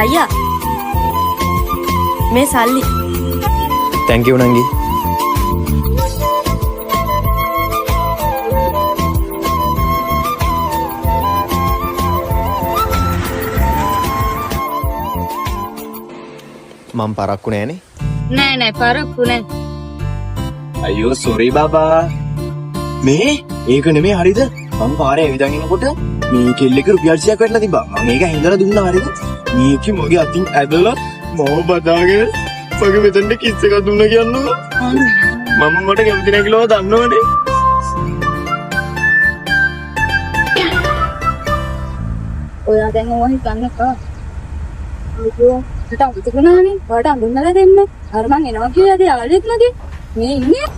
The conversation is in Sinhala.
අයියා, මේ සල්ලි. Thank you නංගි. මං පරක්කු නෑනේ. නෑ නෑ, පරක්කු නෑ. අයියෝ, සොරි බබා. මේ ඒක නෙමෙයි, හරිද? මං පාරේ ඇවිදන් එනකොට මේ කෙල්ලෙක් රුපියල් 100ක් වැටලා තිබ්බා. මං ඒක හින්දලා දුන්නා, හරිද? මේකේ මගේ අතින් ඇදලා මම බදාගෙන මගේ මෙතනට කිස් එකක් දුන්නා කියන්නකෝ. මම මට කැමති නෑ කියලා ඔයා දන්නවනේ. ඔයා දැන් ඕවා හිතන්න එපා. අයියෝ, මට අමතක වුණානේ. ඔයාට අඳුන්නලා දෙන්න. අර මං එනවා කිව්වද යාළුවෙක් මගේ? මේ ඉන්නේ.